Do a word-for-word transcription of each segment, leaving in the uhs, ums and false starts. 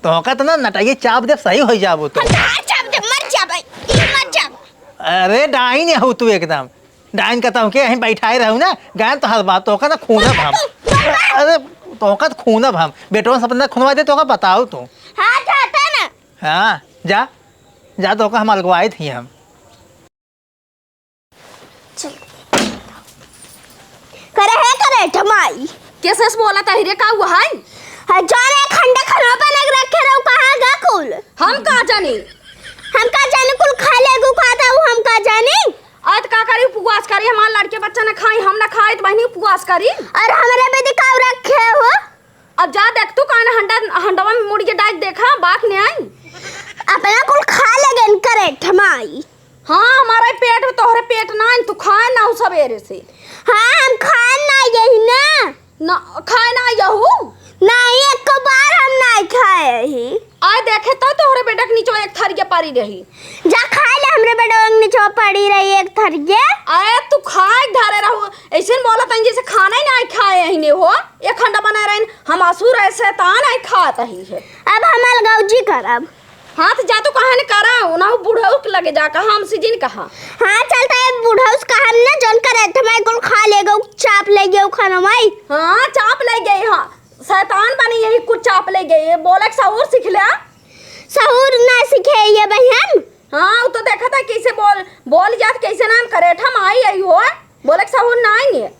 तोहका त ना नटइये चाप देब, सही होइ जाबो तू। हम तोहार चाप देब, मर जाबे, ई मर जाब। अरे डाइन हऊ तू एकदम। डाइन का तोहके यहीं बैठाए रहू ना, गायन तोहार बाप, तोहका ना खूनब हम। अरे तोहका त खूनब हम। बेटवा से अपना खूनवा दे, तोहका बताओ तू। हाँ, जाता ना। हाँ, जा। जा तोहका हम अलगवाइत ही हम। चल। करे है करे ठमाई। कैसे से बोला ताही रे, का हुआ है? है जाने खंडा खनवा बना के रखे रहो, कहाँ गा कुल? हम का जानी? हम का जानी कुल खा ले गु खाता हूँ, हम का जानी? आज का करी, उपवास करी, हमार लड़के बच्चा न खाई, हम न खाई, त बहिनी उपवास करी। और हमरे भी दिखाओ रखे हो। अब जा देख तू, कान हंडा, हंडवा में मुड़ के डाइक देखा, बात नहीं आई। अपना कुल खा लेगेन करे ठमाई। हाँ, हमारा ही पेट में, तोहरे पेट ना आइन, तू खाए ना हो सबेरे से। हाँ, हम खाए ना यही ना। ना, खाए ना यहू? नहीं, एक बार हम नहीं खाए ही। आए देखे तो तोहरे बेटा के नीचे एक थरिया पड़ी रही। जा खाए ले, हमरे बेटा के नीचे पड़ी रही एक थरिया। आए तू खाए धरे रहू, ऐसे न बोला तन जैसे खाना ही नहीं खाए ही नहीं हो। एक खंडा बनाए रहन, हम असुर है, शैतान है, खात ही है। अब हम अलगौजी करब। हाँ, त जा तू कहाँ ने करा, उन्हें बुढ़ऊ के लगे जा, कहा हमसे जिन कहा। हाँ, चलता है बुढ़ऊ से कहा हम ना, जौन करे, त मैं कुल खा ले गऊ, चाप ले गऊ खाना माई। हाँ, चाप ले गए, हाँ। शैतान बनी यही कुछ चाप ले गए, बोले के सहूर सीख ले। सहूर ना सीखे ये बहन। हाँ, वो तो देखा था कैसे बोल, बोल जात कैसे नाम करे, ठम आई आई हो। बोले के सहूर ना आई है।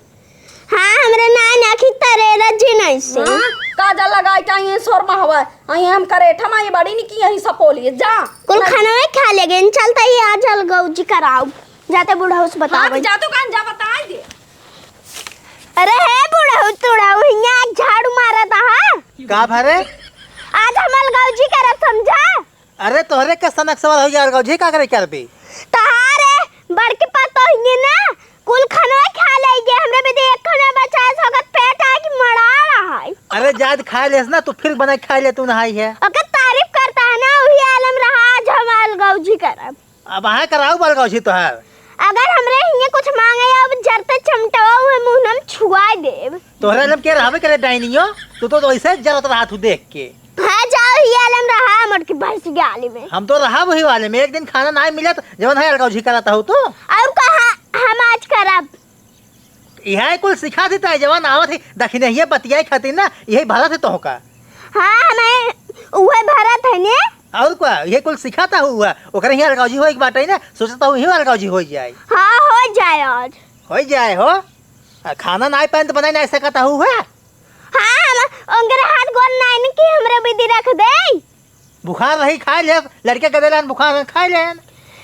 हाँ, हमरे नाई नाखी तरे रजी नहीं से। हाँ, काजल लगाई के आई सोर महवा। आई हम करे, ठमा ये बड़ी निकी यही सपोली। जा। कुल ना। खाना में खा ले गए, चलता ही आज अलगौजी कराओ। जाते बुढ़ऊ से हाँ, बताओ। तो जा तू कान जा बताई दे। अरे हे बुढ़ऊ तुड़ऊ, हियाँ झाड़ू मारा था, हाँ? का भरे? आज हम अलगौजी करब, समझा? अरे तोहरे के सनक सवाल हो गया, अलगौजी का करे करबी? तहारे बड़की पतोहिए ना, कुल खनवा खा लेगे, हमरे भी देख खनवा बचाए से ओकर पेट आए कि मड़ा रहा है। अरे जाद खा लेस ना, तू फिर बना के खा ले, तू नहाई है। ओकर तारीफ करता है ना, वही आलम रहा, आज हम अलगौजी करब। अब अहाँ कराऊ बलगौजी तोहार। अगर हमरे हियाँ कुछ मांगे, अब जरते चमटवा हुए मुँह हम छुआ देब। तोहरे आलम के रहबे करे डाइनियो, तू तो वैसे जरत रहा तू देख के। हाँ, जाओ, ही आलम रहा मोटकी भैंस के आली में। हम तो रहा वही वाले में, एक दिन खाना ना मिलत, जवन है अलगौजी करत हो तू। और कहा हम आज करब। इहे कुल सिखा देता है, जवन आवत है दखिनहिया बतियाए खातिर ना, इहे भरत है तोहका। हाँ, हमें उहे भरत है ने। और का, इहे कुल सिखाता हुआ, ओकरे ही अलगौजी होए के बाटे ना, सोचता हूँ इहे अलगौजी हो जाए। हाँ, हो जाए आज। हो जाए हो। आ, खाना ना पाए तो बनाए ना सकता हुआ। हाँ, हम उनकरे हाथ गोड़ नाइन के हमरे बिदी रख दे। बुखार रही, खाए ले, लड़के के देलन बुखार है, खाए लेन।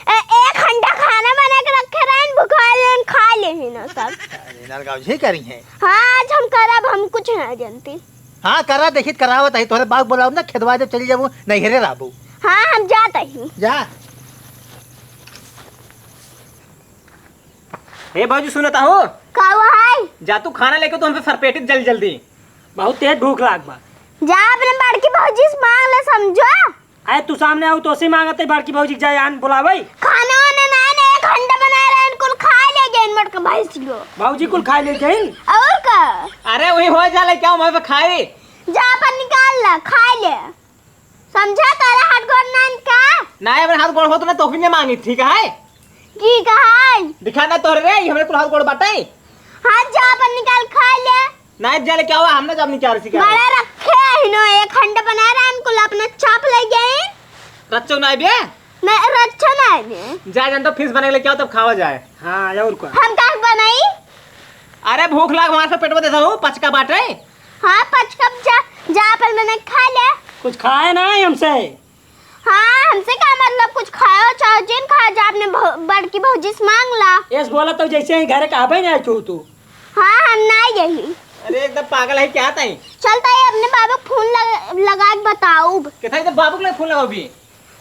ए, एक घंटा खाना बना के रखे रहन, बुखार लेन, खा लेही ना सब। अरे, नरगाँव जी करी हैं। हाँ, आज हम करब, हम कुछ ना जानती। हाँ, करा, देखित करावत है, तोहरे बाप बोलाओ ना, खेदवा दे, चली जाबू, नैहरे रहबू। हाँ, हम जात ही। जा। ए भौजी, सुनत हो? का हुआ है? जा तू खाना लेके तो हमसे सरपेटित जल्दी जल्दी। बहुत तेज भूख लाग बा। जा अपने बड़की भौजी से मांग ले, समझो। अरे तू सामने आऊ तो से मांगत है बड़की भौजी के जाए आन बुलावे। खाना वाना ना, ना, एक घंटा बनाए रहन, कुल खा ले गए मोटका भैंस लो। भौजी कुल खा ले गए। और का? अरे वही हो जा ले क्या मैं खाए। जा अपन निकाल ला, खा ले। समझा तोरे हाथ गोड़ नाइन का? ना, अबे हाथ गोड़ होत ना, तोहके ने मांगी, ठीक है? ठीक है। दिखा ना तोरे रे, ई हमरे कुल हाथ गोड़ बाटे। हाथ जा अपन निकाल खा ले। ना, जा ले क्या हुआ, हम ना जब निकाल सिखा। बड़ा रखे है नो, एक खंड बना रहा है, इनको अपना चाप ले गए। रच्चो ना बे? नहीं, रच्चो ना बे। जा जान तो फीस बना के लेके आओ, तब खावा जाए। हाँ, और का? हम का बनाई? अरे भूख लाग, हमारे से पेट में देता हूँ, पचका बाटे। हाँ, पचका जा, जा अपन बना के खा ले। कुछ खाए ना है हमसे। हाँ, हमसे का मतलब, कुछ खाओ चाहे जिन खाओ, जा अपने भौ-, बड़की भौजी से मांग ला। यस बोला तो जैसे ही घरे कहबे ना छू तू। हाँ, हम ना यही। अरे एकदम पागल है क्या तई? चलता है अपने बाबू के फोन लग-, लगा के बताऊब। कितना एकदम बाबू के फोन लगाओ भी?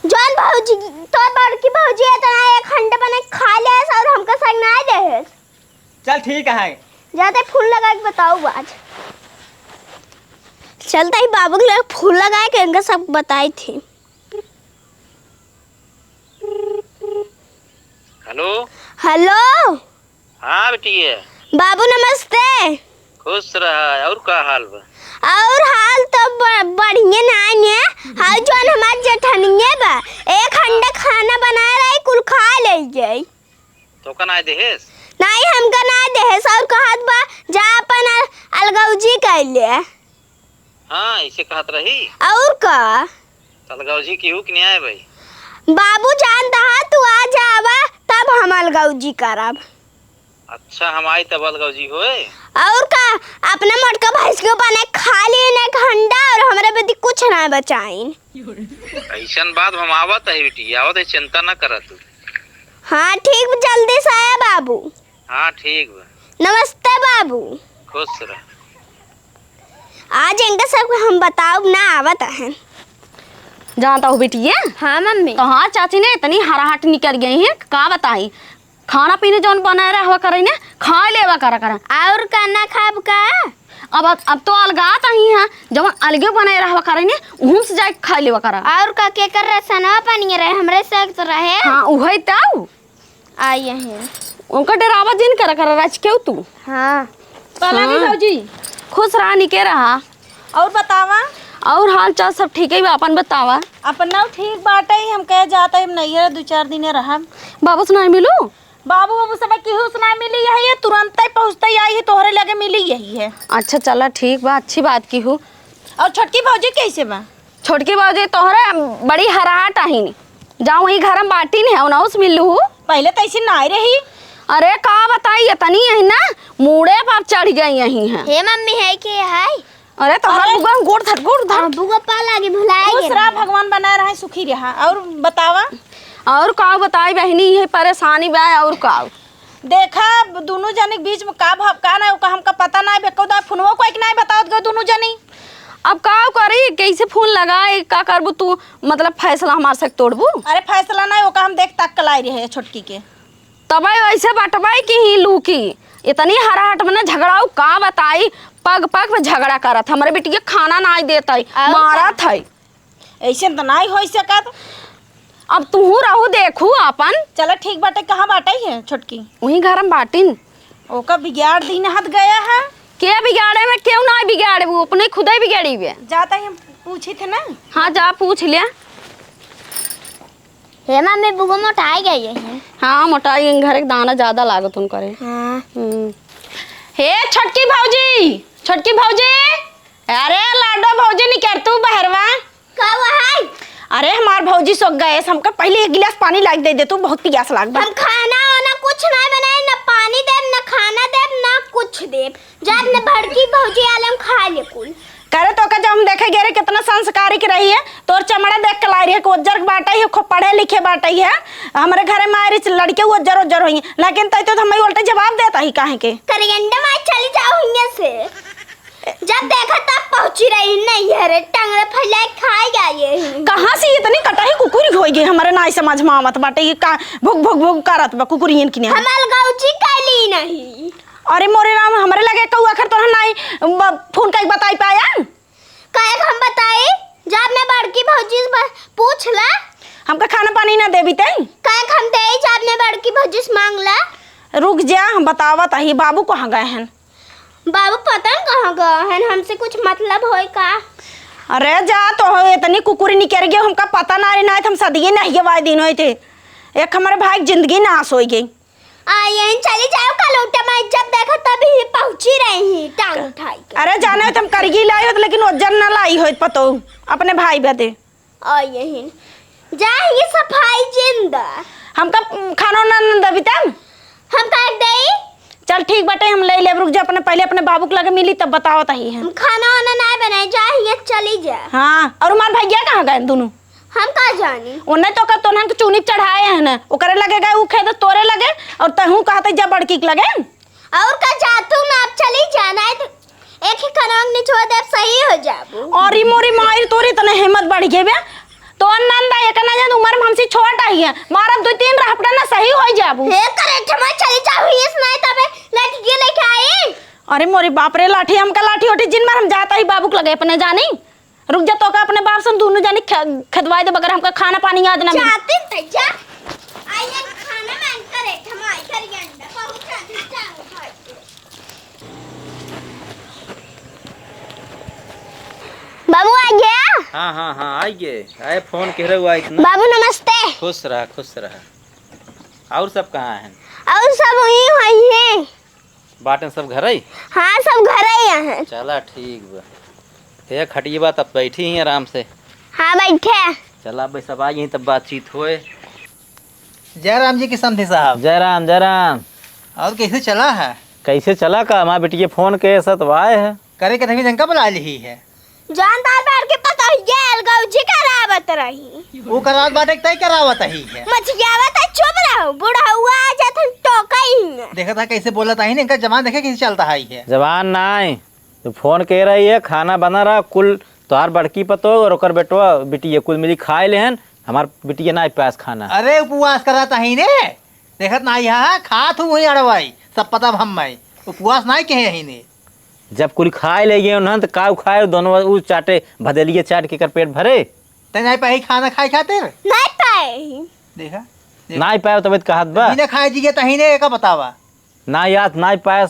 जौन भौजी, तोर बड़की भौजी इतना एक खंड बने खा ले और हमका संग ना दे। चल ठीक है। जाते फोन लगा के बताऊब आज। चलता ही बाबू के लगे फोन लगाए के इनका सब बताई थी। हेलो। हेलो। हाँ बेटिया। बाबू नमस्ते। खुश रहा। और का हाल बा? और हाल तो ब-, बढ़िया ना है। हाँ, निये बा, एक हंडा खाना बनाए रही, कुल खा ले गई। तोका नाय देहेस? नाहीं, हमका नाय देहेस, और कहत बा, "जा अपन अल-, अलगौजी कर ले।" हाँ, ऐसे कहत रही। और का? अलगौजी केहू के नाय भाई। बाबू जानत ह, तू आ जावा, तब हम अलगौजी करब। अच्छा, हम आई तब अलगौजी होए। और का, अपने मोटका भैंस के बने खा ली एक हंडा और हमरे बदी कुछ ना बचाइन। ऐसन बात हम आवत है बेटी, आवत है, चिंता ना करा तू। हाँ ठीक, जल्दी से आया बाबू। हाँ ठीक बा। नमस्ते बाबू। खुश रह। आज इनका सब हम बताउब ना आवत है। जानत हो बिटिया? हाँ मम्मी। तोहार चाची न इतनी हराहट निकल गई है, का बताई। खाना पीना जौन बनाए रहवा करे ने, खाए लेवा करा करा। और का ना खाब का? अब, अब, अब तो अलगात ही हैं, जौन अलगे बनाए रहवा करे ने, उहुन से जाए खाए लेवा करा। और का, केकर रसनवा पानी रहे, हमरे से तो रहे। हाँ, उहे तउ। आई हैं। उनका डरावा जिन करा करा, राज केहू तू। हाँ। पलानी हाँ। भौजी। खुश रहा, निके रहा। और बतावा? और हाल चाल सब ठीक है बा, अपन बतावा। अपना ठीक बाटे, हम कहे जात है, हम नैहर दू चार दिन रहब। बाबू से नहीं मिलू? बाबू, बाबू सब केहू से ना मिली, यही है, तुरंत ही पहुँचते ही आई है, तोहरे लगे मिली यही है। अच्छा, चला ठीक बा, अच्छी बात की हूँ। और छोटकी भौजी कैसे बा? छोटकी भौजी तोहरे बड़ी हराट आहिन, जाओ वही घर में बाटी नहीं है, उनहु से मिल लू। पहले तो ऐसी ना रही। अरे का बताई, इतनी यही ना मूड़े पर चढ़ गई यही है। हे मम्मी, है के है? अरे तोहरा अरे। बुआ गोड़ धर, गोड़ धर। हाँ, बुआ पा लागे, भुलाए खुश गए रहा, रहे। भगवान बनाए रहे, सुखी रहा। और बतावा? और का बताई बहिनी, ये परेशानी बा, और का? देखा, अब दुनू जनी के बीच में का भाव, का ना, ओका हमका पता ना बे, कउदा फोनवो कोई के ना बतावत गो दुनू जनी। अब का करी, कैसे फोन लगाई, का करबू तू, मतलब फैसला हमार से तोड़बू? अरे फैसला ना, ओका हम देख तक कलाई रहे छोटकी के। तबे वैसे बटबे की ही लूकी, इतनी हराहट मने झगड़ाऊ का बताई, पग पग पे झगड़ा करत, हमरे बिटिया खाना नाई देत है, और मारत का? है। ऐसे तो नाई होई सकत। अब तुहू रहू देखू आपन। चलो ठीक बाटे, कहाँ बाटे है छोटकी? वही घर में बाटिन। ओका बिगाड़ दिन हद गया है। के बिगाड़े में, केहू नाई बिगाड़े, वो अपने खुदे बिगाड़ी बे। जाता ही हम पूछी थे ना। हाँ, जा पूछ ले। हे मम्मी, बुआ मोटाई गई है। हाँ, मोटाई गई, घर के दाना ज्यादा लागत उनकरे। हाँ। हम्म। हे छोटकी भौजी, छोटकी भौजी, अरे लाडो भौजी निकर तू बहरवा। का हुआ है? अरे हमार भौजी सोख गए, हमका पहले एक गिलास पानी लाके दे दे तू, बहुत पियास लाग बा। हम खाना वाना कुछ ना बनाए, ना पानी देब, ना खाना देब, ना कुछ देब। जा अपने बड़की भौजी आलम खा ले कुल। करे तो का जब हम देखे गए रहे कितना संस्कारिक रही है, तोर चमड़ा देख के लाई रही है कि उज्जर बाटे ही, खूब पढ़े लिखे बाटे ही है। हमरे घरे मारे लड़के उज्जर उज्जर होई, लेकिन तै तो हमें उल्टे जवाब देता ही काहे के। करियंडा मार चली जाओ हियां से। जब देखा तब पहुंची रही नहीं है रे, टंगरे फैलाए खाए गए। कहाँ से इतनी कटाही कुकुरी होई गई, हमारे ना समझ में आवत बाटे, ये का भुक भुक भुक करत बा कुकुरियन की ने। हम अलगौजी कैली नहीं। अरे मोरे राम, हमरे लगे कौआ खर तोहन नाई ब-, फोन कइके बताई पाया? काहे के हम बताई? जा अपने बड़की भौजी से ब-, पूछ ला। हमका खाना पानी ना देबी तई? काहे के हम देई, जा अपने बड़की भौजी से मांग ला। रुक जा, हम बतावत अही, बाबू कहाँ गए हन? बाबू पता न कहाँ गए हन, हमसे कुछ मतलब होई का? अरे जा तो हो, इतनी कुकुरी निकर गई, हमका पता ना रे, ना तो हम सदिये नहीं गवाए दिन होई थे। एक हमारे भाई की जिंदगी नाश होई गई। आ, यहीं चली जाओ, कल उठे मैं जब देखा तब ही पहुंची रही ही, टांग उठाई के। अरे जाने हो तुम करगी लाई हो, लेकिन वजन ना लाई हो पतो अपने भाई बदे। आ, यहीं जा, ये सफाई जिंदा। हमका, उम, खाना ना, ना देबी तब? हम काहे के देई? चल ठीक बाटे, हम ले लेब, रुक जा, अपने पहले अपने बाबू के लगे मिली तब बतावत ही हम। हम खाना वाना ना बनाए, जा, ये चली जा। हाँ, और हमार भैया कहाँ गए दोनों? हम का जानी? ओने तो का तोन्हन के चुनी चढ़ाए हैं ना, ओकरे लगे गए, ऊ खेद तोरे लगे, और तहूँ कहते जा बड़की के लगे। और का जातू ना, अब चली जाना है तो एक ही कनवा के निचवा देब, सही हो जाबू। और ई मोरी माई तोरी तने हिम्मत बढ़ गई बे, तो नंदा एक ना जान उम्र में हमसे छोट आई है, मारब दो तीन रहपटा ना सही हो जाबू। हे करे ठमा चली जाऊ, इस नहीं तबे लड़की के लेके आई। अरे मोरी बाप रे, लाठी हमका लाठी उठी जिन मार हम जाता ही बाबू के लगे अपने जानी। रुक जा, तोका अपने बाप से दुनू जानी खे-, खेदवाई दे, बगर हमका खाना पानी आज ना मिली। जाते त जा। आइए खाना मांग करे, हम आई करी अंडा, बहुत जल्दी जाओ भाई। बाबू आ गया? हाँ, हाँ, हाँ, आइए। आए, फोन केहरे हुआ इतना? बाबू, नमस्ते। खुश रहा, खुश रहा। और सब कहाँ हैं? और सब वहीं, वहीं हैं। बाटेन सब घरे? हाँ, सब घरे ही हैं। चला, ठीक बा। हे, खटिया बा, तब बैठी ही आराम से। हाँ, बैठे। चला, अब सब आ गई, तब बातचीत होए। जय राम जी की समधी साहब। जय राम, जय राम। और कैसे चला है? कैसे चला का? हमार बिटिया फोन के साथ आए है। करे के तभी इनका बुला ली है। जानदार बैठ के पता है, ये अलगौजी करावत रही। वो करावत बाटे, तय करावत ही है। मछियावत है, चुप रहो, बुढ़ौआ आ जात है, टोकई है। देखा था कैसे बोलत ही ना, इनका जबान देखे कैसे चलता है ये। जबान नाई, तो फोन कह रही है, खाना बना रहा, कुल तोहार बड़की पतो और ओकर बेटवा, बिटिया कुल मिली खाए लेहन, हमार बिटिया नाई पास खाना। अरे उपवास कराता ही ने, देखत ना यहाँ खात हूँ वही अड़वाई, सब पता हम मैं उपवास नाई कहे ही ने। जब कुल खाए ले गए उन्हन, तो काऊ खाए, दोनों ऊ चाटे, भदेलिए चाट के कर पेट भरे। तै नाई पाई खाना खाए खातिर? नाई पाई। देखा, देखा। नाई पाए, तबे तो कहत बा। बिना खाए जिए तही ने, एका बतावा। ना याद, नाई पाए,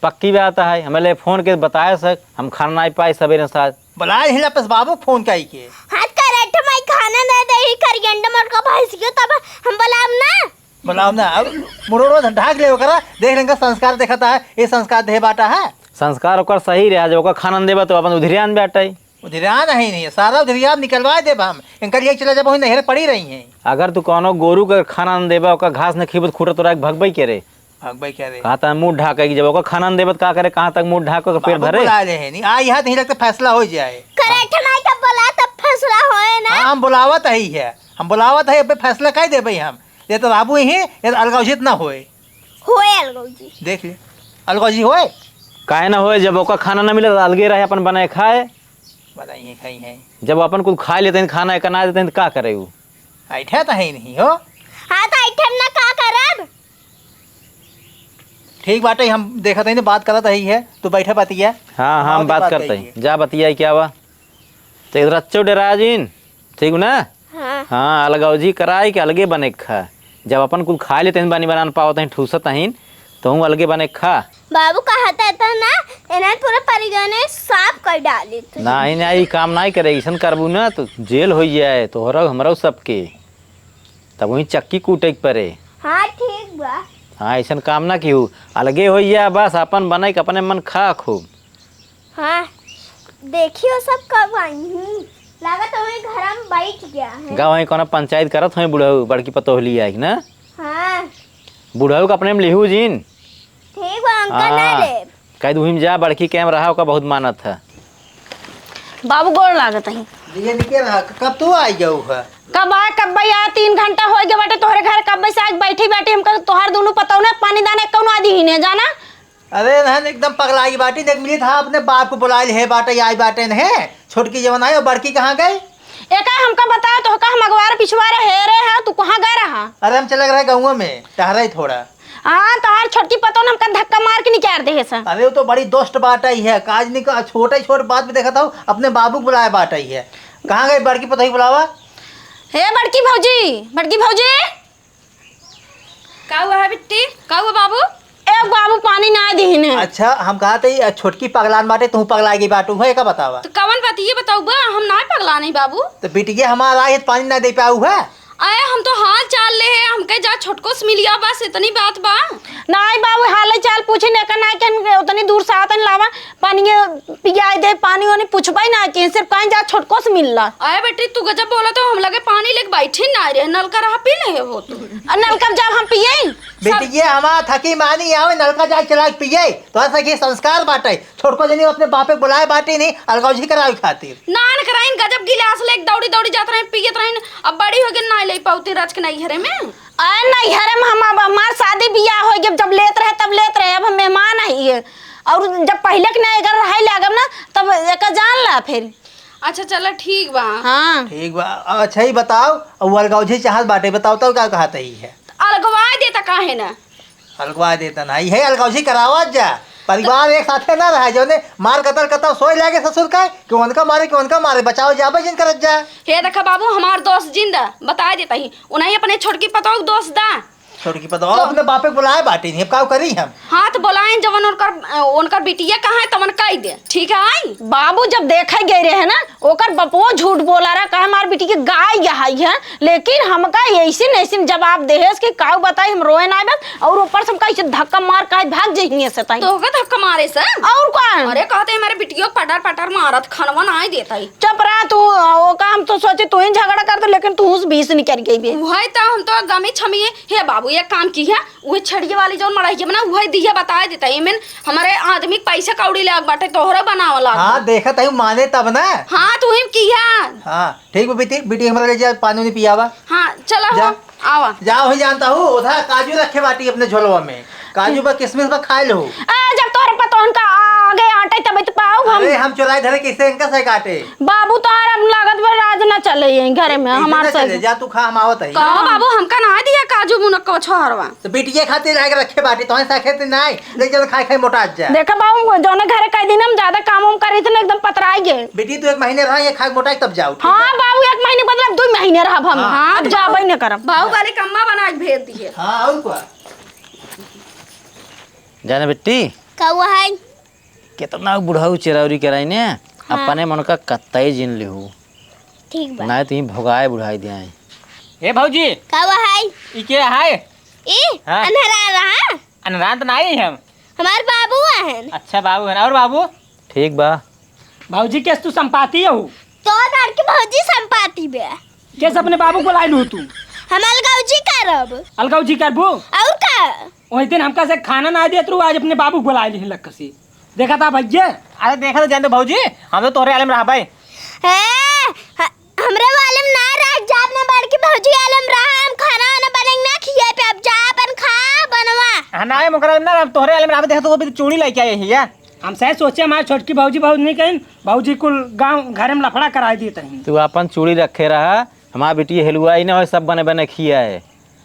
पक्की बात है। हमें ले फोन के बताए सक, हम खाना नाई पाए सवेरे साथ। बुलाए हिला पस बाबू फोन काई के। हाथ का रेट में खाना दे दे ही करियंड मर का भैंस के, तब हम बुलाम ना। बुलाओ ना, अब मुड़ोड़ो ढाक ले ओकरा, देख लेंगे संस्कार देखता है, ये संस्कार दे बाटा है। संस्कार ओकर सही रहा, जब ओकर खाना न देबा तो अपन उधिरियान बाटे। उधिरियान है नहीं, सारा उधिरियान निकलवा देब हम, इनका लिए चला जब वही नहर पड़ी रही हैं। अगर तू कोनो गोरू के खाना न देबा, ओकर घास न खीबत खूटा तोरा के भगबई के रे। भगबई के रे। कहाँ तक मुँह ढाके कि जब ओकर खाना न देबत का करे, कहाँ तक मुँह ढाके के पेट बाबू भरे? बुला ले है नहीं, आ यहाँ नहीं लगता फैसला हो जाए। करे ठमाई तब बोला तब फैसला होए ना। हाँ, हम बुलावत ही है, हम बुलावत ही, अब फैसला कह देबे हम। ये तो बाबू ही, ये तो अलगावजित ना होए। होए अलगौजी। देख ले, अलगौजी होए। काहे ना होए, जब ओका खाना ना मिले तो अलगे रहे, अपन बनाए खाए। बनाई है, खाई है। जब अपन कुल खाए लेते हैं, खाना एका ना देते हैं, तो का करे उ? ऐठा तो है नहीं हो। हाँ, तो ऐठा ना का करब? ठीक बाटे, हम देखत हई, बात करत हई है, तू बैठे बतिया। हाँ, हाँ, हम बात करत हई। जा बतिया, क्या बा? तो इधर अच्छो डेरा जिन, ठीक ना? हाँ। हाँ, अलगौजी कराई के अलगे बने खा। जब अपन कुल खाए लेते हैं, बानी बनान पावत हैं, ठूसत हैं, तो हूँ अलगे बने खा। बाबू कहत है तो ना, इन्हें पूरा परिगणे साफ कर डाली तू। नहीं, नहीं, ई काम नहीं करे, ऐसन करबू ना तो जेल हो जाए, तोहरा हमरो सबके। तब वहीं चक्की कूटे के पड़े। हाँ, ठीक बा। हाँ, ऐसन काम ना किहू, अलगे हो जा, बस अपन बने के अपने मन खा खूब। हाँ, देखियो सब कब आई। हम्म, लागत है वही घर में बैठ गया है। गाँव वहीं कोनो पंचायत करत होई बुढ़ऊ, बड़की पतोहली आई ना? हाँ। बुढ़ऊ के अपने में लिहू जिन। ठीक बा, अंकल ना हाँ। लेब। कह दू, "हिम जा, बड़की कैम रहा, ओका बहुत मानत है।" बाबू गोड़ लागत है। ये निके रहा, क-, कब तू आई गऊ है? कब आ, कब भाई आ, तीन घंटा हो गया बाटे तोहरे घर, कब से आज बैठी बैठी हमका तोहर दोनों पतौ ने पानी दाना कौन आदि ही ने जाना। अरे नहन एकदम पगलाई बाटी, देख मिली था अपने बाप को बुलाइल है बाटे, आई बाटे ने, छोटकी जवन आई और बड़की कहाँ गई? एका हमका बता, तोहका हम अगवार पिछवार हेरे हैं, तू कहाँ गए रहा? अरे हम चले रहे गाँव में, टहरे थोड़ा। हाँ, तोहार छोटकी पतोह ने हमका धक्का मार के निकाल दे है सन। अरे वो तो बड़ी दुष्ट बाटइ है, काज नहीं का, छोटे छोट बात में देखत हूँ, अपने बाबू को बुलाए बाटइ है। कहाँ गई बड़की पतोह बुलावा? हे बड़की भौजी, बड़की भौजी। का हुआ है बिट्टी? का हुआ बाबू? ए बाबू, पानी ना दिहिन है। अच्छा, हम कहत हई, छोटकी पगलान बाटे, तू पगला गई बाटू है, का बतावा? तो कवन बात ये बताऊ बा, हम ना पगलान है बाबू। तो बिटिया हमार आई है, पानी ना दे पाऊ है। अरे हम तो हाल चाल ले है, हमके जा छोटको से मिलिया, बस इतनी बात बा। नाई बाबू, हाल चाल पूछे ने का ना के उतनी दूर से आतन लावा, पानी पियाई दे, पानी ओनी पूछबे ना के, सिर्फ कहीं जा छोटको से मिल ला। अरे बेटी, तू गजब बोला तो हम लगे पानी लेके बैठे ना रहे, नलका रहा पी ले हो तू। आ नलका जब हम पिए? बेटी, ये हमारा थकी मानी आवे, नलका जाके चला के पिए, तो ऐसा ये संस्कार बाटे। छोटको जनी अपने बापे बुलाए बाटे नहीं, अलगौजी करावे खातिर। नान कराइन, गजब गिलास लेके दौड़ी दौड़ी जात रहे, पियत रहे, अब बड़ी हो गई ना ले पाउती रच के नहीं घरे में। अरे नहीं घरे में हम, अब हमार शादी बियाह हो गया, जब लेत रहे तब लेत रहे, अब हम मेहमान आई है। और जब पहले के नहीं अगर रहे लागब ना, तब एका जान ला फिर। अच्छा चला ठीक बा। हाँ। ठीक बा। अच्छा ही बताओ, और अलगौजी चाहत बाटे, बताओ तो का कहत ही है? अलगवा देता काहे ना? अलगवा देता ना, यही अलगौजी करावत जा। परिवार एक साथे ना रहे, जौने मार कतल कतल सोए लागे ससुर का, कि उनका मारे, कि उनका मारे, बचाओ जाबे जिन करत जा। हे देखा बाबू, हमार दोस्त जिंदा, बता देता ही, उन्हें अपने छोटकी पतोह के दोस्त दा। छोटकी पतोह तो अपने बापे के बुलाए बाटी नहीं, अब का करी हम? हाँ, तो बोलाए, जवन उनकर, उनकर बिटिया कहाँ है, तवन कह दे, ठीक है? बाबू जब देखे गए रहे ना, ओकर बपवो झूठ बोला रहा, कहे हमार बिटिया गाय गहाई है, लेकिन हमका ऐसी नैसी जवाब देहेस कि काऊ बताई, हम रोए ना बस, और ऊपर से हमका ऐसे धक्का मार के भाग जइहिए से ताई। तो ओका धक्का मारे से? और कौन? अरे, कहते हमारे बिटियो पटर पटर मारत, खनवा ना देता ही। चुप रहा तू, ओका हम तो सोचे तू ही झगड़ा कर दो, लेकिन तू उस बीच निकल गई बे। वही तो, हम तो गमी छमिए, हे बाबू, एक काम की है, वही छड़िए वाली जौन मड़ाई के बना, वही दिया बताए देता है। एमेन हमारे आदमी के पैसे कौड़ी लाग बाटे, तोहरा बनावा लाग हाँ, बा। देखत है, माने तब ना। हाँ, तू ही किया। हाँ, ठीक बा, बेटी, बेटी, हमरा ले जा, पानी उनी पियावा। हाँ, चला जा। हो, आवा। जा, वही जानता हूँ, उधर काजू रखे बाटी अपने झोलवा में, काजू बा, किशमिश बा, खाए लो। आ, जब तोहरे पतोहन का आगे आटे, तबे तो पाऊ हम। अरे, हम चुराए धरे, कैसे इनका से काटे? बाबू, तोहर अब लागत बा, राज ना चले ये घरे में, कैसे हमार ना सही। चले? जा, तू खा, हम आवत है। कहो बाबू, हमका ना दिया काजू मुनक्का छोहरवा। तो बिटिया खातिर लाके रखे बाटी, तोहन साथे नाई, ले चल खाए खाए मोटा जा। देखा बाबू, जौने घरे कह दिन हम ज्यादा काम वाम करी थे ना, एकदम पतराई गए। बेटी, तू एक महीने रहा, ये खाए मोटा तब जाओ, ठीक हाँ है? बाबू, एक महीने के बदला दो महीने रहब हम। हाँ। अब जाबे न करब। बाबू वाले कम्मा बना के भेज दिए। हाँ, और क्या? जाने बेटी, का हुआ है? कितना बुढ़ाऊ चिरौरी कराई ने, हाँ। अपने मन का कत्ताई जिन लिहू। ठीक बा। नाहीं तो ही भोगाए बुढ़ाई दियाई। ए भौजी। का हुआ है? ई के है? ई? हाँ। अन्हरा रहा। अन्हरा तो नाहीं हम। हमार बाबू आहन। अच्छा बाबू है ना, और बाबू? ठीक बा। भौजी केस तू संपाती हो? तो बड़की भौजी संपाती बे। केस अपने बाबू को लाई लू तू? हम अलगौजी करब। अलगौजी करबू? और का? वही दिन हमका से खाना ना देत रहू, आज अपने बाबू को लाई लिहन लग कसी। देखा था भैया? अरे देखा था जान दो भौजी, हम तो तोहरे आलम रहा भाई। ए, ह-, हमरे वाले में ना रह, जा अपने बड़की भौजी वाले में रहा, हम खाना वाना बनेंगे ना खिए पे, अब जा अपन खा बनवा। हाँ, ना, हम ओकरा में ना, हम तोहरे वाले में रहबे, देखा तो वो भी तो चूड़ी लेके आए हैं यार। हम सही सोचे, हमारे छोटकी भौजी बहुत नहीं कहीं, भौजी कुल गाँव घर में लफड़ा कराई देत हैं। तू अपन चूड़ी रखे रहा, हमार बिटिया हेलुआई ना होए, सब बने बने खियाए।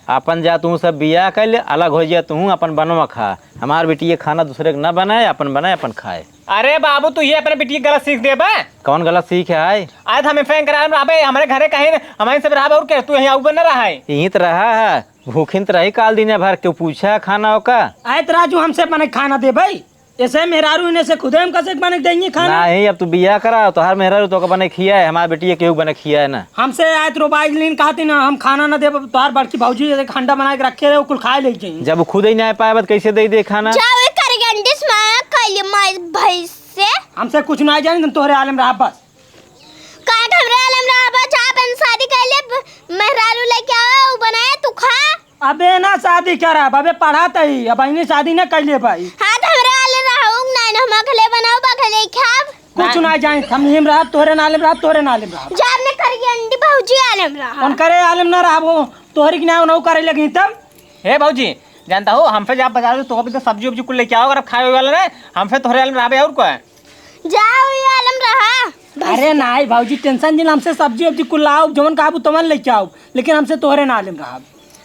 आपन जा तू सब बियाह कर ले, अलग हो जा तू, अपन बनवा खा। हमार बिटिया खाना दूसरे के ना बनाए, अपन बनाए, अपन खाए। अरे बाबू, तू ये अपने बिटिया के गलत सीख देबे। कौन गलत सीख है? आज हम फैन करा रहबे, हमारे घरे कहीं न, हमारे सब रहबे और के, तू यहीं आउबे न रहा है। यहीं तो रहा है, भूखिन तो रही काल दिन भर, क्यों पूछा खाना ओका? आए तो राजू हमसे बने खाना दे भाई, ऐसे मेहरारू इन्हें से खुदे हम कैसे बने देंगे खाना? नहीं, अब तू बियाह करा, तोहार मेहरारू तो ओका बने खिया है, हमार बिटिया केहू बने खिया है ना। हमसे आए तो रोबाइज लीन कहती ना, हम खाना ना देब, तोहार बड़की भौजी एक हंडा बना के रखे रहे, वो कुल खाए ले जाई। जब वो खुद ही ना पाए, तो कैसे दे दे खाना? जाओ, एक करेंडिस माँ कैले माई भैंस से। हमसे कुछ ना जानी, तुम तोहरे आलम रहा बस। काहे के हमरे आलम रहा बा, जा अपन शादी कर ले, ब-, मेहरारू लेके आवा, उ बनाए, तू खा। अबे ना शादी करब, अबे पढ़त ही, अब इन्हें शादी ना कैले भाई। हाँ, तो हमरे आलम रहा, उ ना, ना, हम अगले बनाओ, अगले खाब। कुछ ना जाए, हम हिम रहा, तोहरे नाले में रहा, तोहरे नाले में रहा। जा अपने करेंडी भौजी आलम रहा। उनकरे आलम ना रहा, वो तोहरी की ना, उन्हों करे लगी तब। हे भौजी, जानता हो, हमसे जा बाजार से तो अभी तो सब्जी उब्जी कुल लेके आओ, अगर अब खाए वाला ना, हमसे तोहरे आलम रहा बे, और कोई? जाओ, ये आलम रहा। अरे नाई भौजी, tension जिन, हमसे सब्जी उब्जी कुल लाओ, जवन कहबू तवन लेके आओ, लेकिन हमसे तोहरे ना आलम रहा।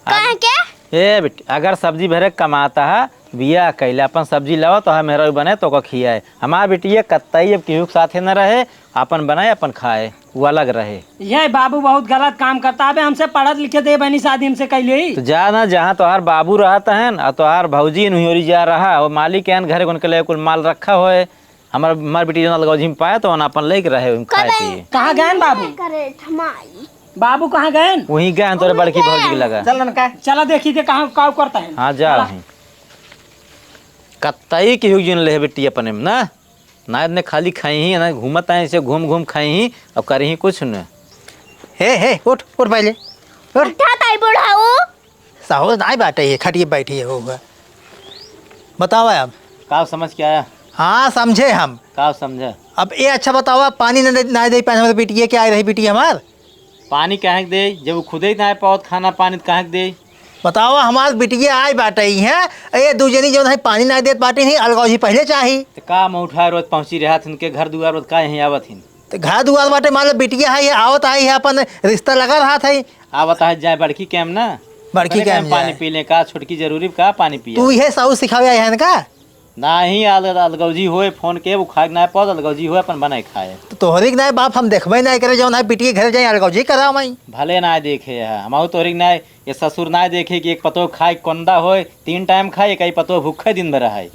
काहे के? ए बेटी, अगर सब्जी भरे कमाता है, बियाह कैले, अपन सब्जी लाओ, तो है मेहरारू बने, तो का खियाए। हमार बिटिया कत्तई अब केहू के साथे न रहे, अपन बनाए, अपन खाए, वो अलग रहे। ये बाबू बहुत गलत काम करता है। अबे हमसे पढ़त लिखे दे बनी शादी हमसे कैले ही। तो जा ना, जहाँ तोहार बाबू रहत हैं, और तोहार भौजी नुहियोरी जा रहा, वो मालिक हैं घरे, उनके लिए कुल माल रखा होए। हमार, हमार बेटी जौन अलगौजी में पाए, तो ओन आपन लेके रहे, ओहिम खाए कबे? पिए। कहाँ गए हैं बाबू? करे थमाई। बाबू कहाँ गए हैं? वहीं गए हैं, तोरे वहीं बड़की गए। भौजी के लगा। चल ना का। चला देखी थे कहाँ, का करता है। हाँ, जा चला। वहीं। कत्तई केहू जिन ले बेटी अपने में ना, ना इतने खाली खाई ही, ना घूमत आए, ऐसे घूम घूम खाई ही, और करी ही कुछ न। हे, हे, उठ, उठ पहले, उठ। उठा ताई बुढ़ाऊ। साहू नाई बाटे, ये खटिए बैठी है, होगा। बतावा अब। का समझ के आया? हाँ, समझे हम। का समझे? अब ये अच्छा बतावा, पानी न दे, ना दे पाए हमारे बिटिया के आए रही बिटिया हमार। पानी काहे के दे? जब वो खुदे ही ना पावत खाना पानी, तो काहे के दे? बतावा, हमार बिटिया आए बाटे ही हैं, ये दू जनी जौन है पानी ना देत बाटे ही, अलगौजी पहले चाही। तो का मौठा रोज पहुँची रहत उनके घर दुआर पर, का यहीं आवत हिन? तो घर दुआर बाटे, मान लो बिटिया है, ये आवत आई है, अपन रिश्ता लगा रहत है। आवत है जाए बड़की कैम ना। बड़की बड़े कैम कैम पानी जाए। पी ले का, छोटकी जरूरी का पानी पिए? तू इहे साहू सिखावे आए हैं का? नाही, अल-, अलगौजी होए, फोन के, वो खाए के ना पावत, अलगौजी होए, अपन बनाए खाए। तो तोहरी के नाय बाप हम देखबे नाय करे, जौन है बिटिया के घरे जाए, अलगौजी करावे। भले ना देखे है, हम तोहरी के नाय ये ससुर नाहीं देखे कि एक पतोह खाए कोंदा होए, तीन टाइम खाए, एक ही पतोह भूखा दिन भर रहा है।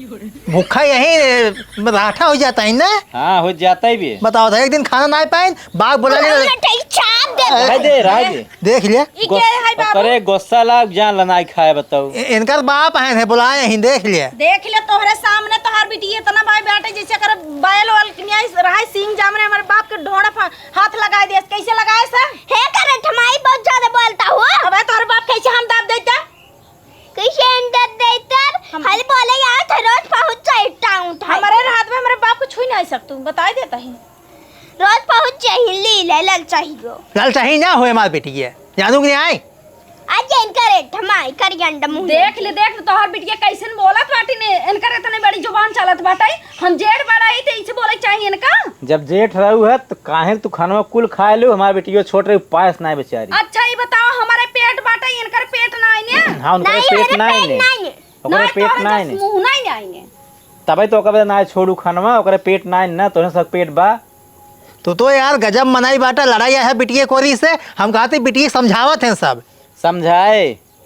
भूखा यही, ए, राठा हो जाता है ना? हाँ, हो जाता है भी। बताओ तो, एक दिन खाना नाहीं पाइन, बाप बोला ले। रह दे, रह दे। देख लिया। ई के है बाबू? अरे गुस्सा लाग जान लनाई खाए बताओ। इ-, इनकर बाप हैं, है, बुलाए हैं, देख लिया। देख ले, तोहरे सामने तोहर बिटिया इतना भाई बैठे, जैसे अगर बैल वैल के नियाई रहा है, सींग जामने हमारे बाप के ढोड़ा फा-, हाथ लगाए दिया, कैसे लगाए सर? हे करे ठमाई, बहुत ज्यादा बोलता हो। अबे तोहरे बाप कैसे हम दाब देते? कैसे हम दाब देते? हम खाली बोले यार, थे रोज पहुँच जाए टाउन था। हमारे हाथ में हमारे बाप को छुई नहीं सकतू, बताई देता ही। रोज पहुँच जाए, ली ले, लल चाहिए। लल चाहिए ना होए हमार बेटी ये, जानू कि नहीं आए? आज इनकर एक ठमाई करी अंडा मुंह। देख ले, देख ले, तोहर बिटिया कैसन बोलत बाटी ने, इनकर इतने बड़ी जुबान चलत बाटे। हम जेठ बड़ा ही, तो इसे बोले के चाहिए इनका। जब जेठ रहू है, तो काहे तू खानवा कुल खाए लू, हमार बिटिया छोट रही, पायस ना बेचारी। अच्छा, ये बताओ, हमारे पेट बाटे, इनकर पेट ना आइने? हाँ, उनकर नहीं, पेट हमारे ना पेट आइने। ना आइने। ओकरे ना, पेट तोहरे ना जस आइने। मुंह ना आइने। तबे तो ओकर ना छोड़ू खानवा, ओकरे पेट ना आइने ना, तोहरे सब पेट बा। तू तो यार गजब मनाई बाटा, लड़ाई है बिटिया कोरी से। हम कहते बिटिया समझावत हैं सब। समझाए?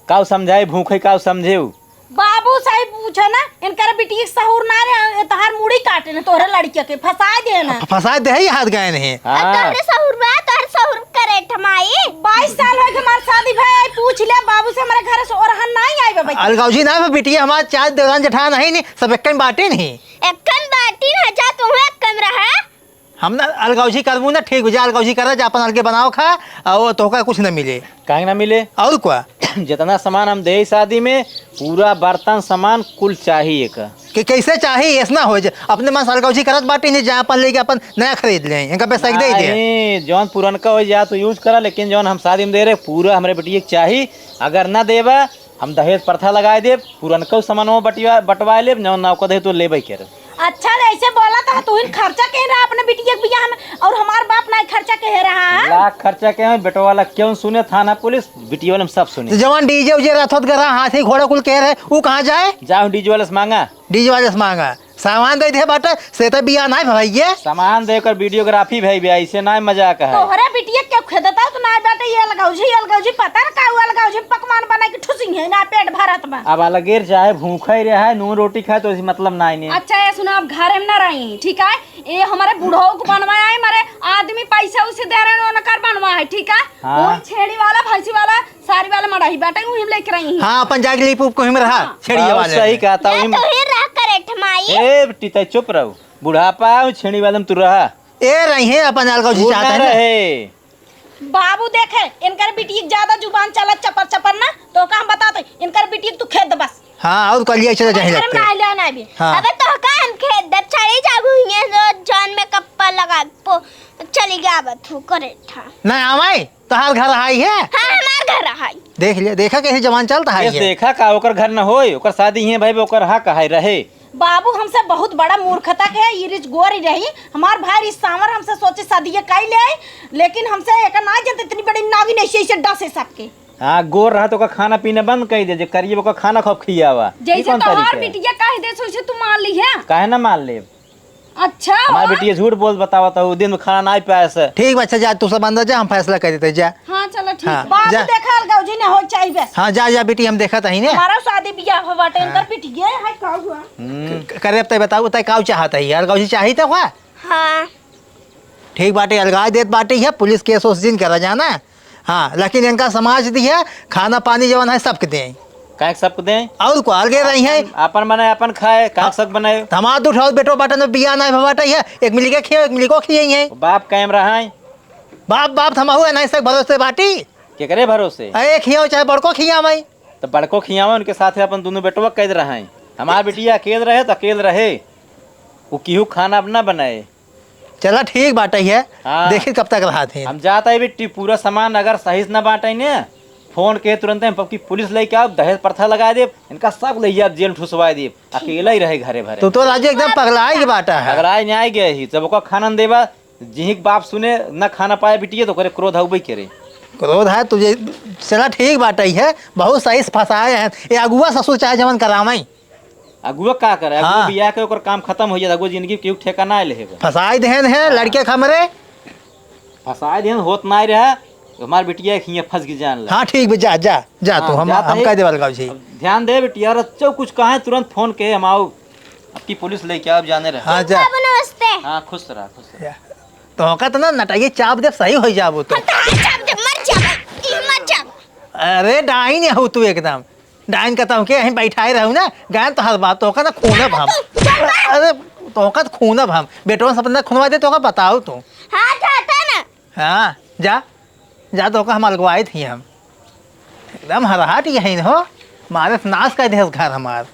काऊ समझाए भूखे, काऊ समझेऊ? बाबू साहब पूछे ना, इनकर बिटिया के सहूर ना रे, तहार मुड़ी काटे ना, तोहरे लड़किया के फंसा दे ना। फ-, फंसा दे ही हाथ गए नहीं। हाँ। तोहरे सहूर बा, तोहरे सहूर करे ठमाई। बाईस साल हो गए हमार शादी भए, पूछ ले बाबू से, हमारे घर से ओरहन नहीं आई बा बेटी। अलगौजी ना बा बिटिया, हमार चार देवरान जेठान नहीं, नहीं, सब एक बाटे नहीं। एक बाटे ना, जा तू एक रहा। हम ना अलगौजी करबू ना, ठीक बा, जा अलगौजी करा, जा अपन अलगे बनाओ खा, और तोहका कुछ ना मिले। काहे ना मिले? और का? जितना सामान हम दे शादी में, पूरा बर्तन सामान कुल चाहिए का। कि कैसे चाहिए, ऐसा ना हो जाए, अपने मन से अलगौजी करत बाटी नहीं, जा अपन लेके अपन नया खरीद ले, इनका पैसा के दे दे। नहीं, जौन पुरनका हो जा तो यूज करा, लेकिन जौन हम शादी में दे रहे, पूरा हमरे बेटिए के चाही। अगर ना देबा, हम दहेज प्रथा लगाए देब, पुरनका सामानों बटिया, बंटवाए लेब, जौन नौका दे तो लेबे करे। अच्छा, ऐसे बोला तो तू ही खर्चा के रहा अपने बिटिया के बियाह में, और हमार बाप ना खर्चा के रहा है? लाख खर्चा के है, बेटवा वाला क्यों सुने थाना पुलिस, बिटिया वाले में सब सुने। तो जवान डीजे उजे रहत होत गरा, हाथी घोड़ा कुल के रहे, ऊ कहाँ जाए? जाओ डीजे वाले से मांगा। डीजे वाले से मांगा, सामान दे दे बाटे, से तो बियाह ना भइये। सामान देकर वीडियोग्राफी भई बे, ऐसे ना मजाक है। तोहरे बिटिया के खेदता तो ना बाटे, ये अलगौजी, अलगौजी, पता ना का हुआ अलगौजी, पकवान बना के ठुसी है ना पेट भरत बा। अब अलगेर चाहे भूखा ही रहे, नून रोटी खाए तो इसी मतलब ना इन्हें। अच्छा, ये सुना, अब घर में ना रही, ठीक है? ये हमारे बुढ़ऊ को बनवा आए, हमारे आदमी पैसा उसे दे रहे हैं, उनकर बनवा है, ठीक है? हाँ। वही छेड़ी वाला, भैंसी वाला, सारी वाला मड़ाही बाटे, वही हम लेके रही हैं। हाँ, अपन जाके लीप उप को ही में रहा, हाँ। छेड़िया हाँ, वाले सही में। कहता, ये वही में। तो ही रह करे ठमाई। ए, बेटी, तै चुप रहो। बुढ़ापा, वो छेड़ी वाले में तू रहा। ए, रही है, अपन अलगौजी वो चाहता ना है ना। रहे। बाबू देखे, इनकर बिटिया के ज्यादा जुबान चलत चपर चपर ना, तो का हम बताते, इनकर बिटिया के तू खेद बस। हाँ, और कल ये चला जाए हमारे लगते। घर में ना ले ना भी। हाँ। अबे तो का हम खेद दे, चली जाबू, ये जो जान में कप्पा लगा, पो, चली गया बा तू करे ठा। ना आवाई। तोहार घर हाई है? हाँ, हमार घर हाई। देख ले, देखा कैसे जवान चलता है ये ये। देखा का ओकर घर न होय, ओकर शादी हिये भाई, ओकर हक है रहे। बाबू हमसे बहुत बड़ा मूर्खता के है, ये रिच गोरी रही, हमार भाई रिच सांवर हमसे सोचे शादी ये काई ले आई, लेकिन हमसे एक ना जन इतनी बड़ी नागिन ऐसे ऐसे डसे सबके। हाँ, गोर रहा तो ओकर खाना पीना बंद कर दे, जे करिए ओकर खाना खूब खियावा। ई जैसे कौन तोहार तरीका है? बिटिया कह दे, वैसे तू मान ली है। काहे ना मान ले? अच्छा। हमार बिटिया झूठ बोल बतावत है, वो दिन में खाना नाई पाए से। ठीक बा, अच्छा जा, तू सब अंदर जा, हम फैसला कर देते, जा। हाँ, चलो, ठीक हाँ, है। बाबू जा। देखा, अलगौजी ना हो चाहिए बस। हाँ, जा, जा बेटी, हम देखत हई ने। हमारा शादी बियाह हो बाटे, हाँ। इनकर बिटिया है, का हुआ? हम्म। क-, करे, अब तय बताओ, तय काऊ चाहत है, अलगौजी चाही तो का? हाँ। ठीक बाटे, अलगाए देत बाटे, ये पुलिस केस ओस जिन करा जाना। हाँ, लेकिन इनका समाज दी है, खाना पानी जवन है, सबके दें। काहे के सबके दें? और को अलगे रही है। अपन, अपन बनाए, अपन खाए, काहे के सबके बनाए? हमार दू ठो बेटो बाटन में बियाह नहीं भवा बाटे है, एक मिली के खियो, एक मिली को खिए है। बाप कायम रहा है। बाप, बाप थमा हुआ नहीं सक भरोसे बाटी। केकरे भरोसे? अरे खियाओ चाहे बड़को खियावे। तो बड़को खियावे, उनके साथ अपन दोनों बेटवा कैद रहे। हमार बिटिया अकेल रहे तो अकेल रहे, वो केहू खाना अब ना बनाए। चला ठीक बाटे है, हाँ। देखी कब तक रहत है। हम जात है बिट्टी, पूरा सामान अगर सही से ना बांटे ने, फोन के तुरंत हम पक्की पुलिस लेके आओ, दहेज प्रथा लगा देब, इनका सब ले जाब, जेल ठुसवा देब, अकेला ही रहे घरे भरे। तू तो राजू एकदम पगलाए के बाटा है। पगलाए नहीं आए गए ही, जब ओका खानन देबा, जिही के बाप सुने, न खाना पाए बिटिया, तो ओकरे क्रोध हउबे करे। क्रोध है तुझे, चला ठीक बाटे है, बहुत सही से फंसाए हैं। ये अगुआ ससुर चाहे जवन करावे, अगुआ का करे? अगुआ हाँ। बियाह के ओकर काम खत्म हो जाता, अगुआ जिंदगी के ठेका ना ले हेबे। फसाई देहन है हाँ। लड़के के हमरे। फसाई देहन होत ना रहा, हमार बिटिया एक हियाँ फंस गई जान ला। हाँ, ठीक बा, जा, जा, जा, तू हाँ, हम, जाता हम है। कह देवल गाँव जी। अब ध्यान दे बिटिया, और अच्छो कुछ कहा है, तुरंत फोन के हम आओ, आपकी पुलिस लेके आओ, जाने रहे। हाँ, जा। बाबू, नमस्ते। हाँ, खुश रहा, खुश रहा। जा। तोहका तो ना नटाइए चाप दे, सही हो जाबो तो। हम तो हाथ चाप दे, मर जा, ई मर जा। अरे, डाइन हो तू एकदम। डाइन कहता हूँ के, यहीं बैठाए रहू ना, गायन तो हर बात, तोहका ना खूनब हम। अरे, तोहका तो खूनब हम। बेटवा से अपना खुनवा दे, तोहका बताओ तू। हाँ, जाता ना। हाँ, जा, जा, तोहका हम अलगवाइत ही हम। एकदम हरहाट यही हो, मारे से नाश कर देहस घर हमार।